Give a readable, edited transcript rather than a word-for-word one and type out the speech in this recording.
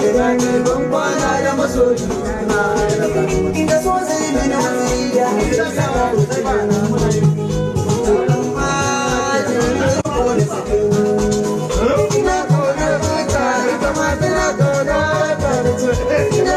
Da daɗi ban kwana da masoyi na. Da so zai mini wasiya. Amma jini. Ina ƙaunar ta, ita ma tana ƙaunar ta. Ina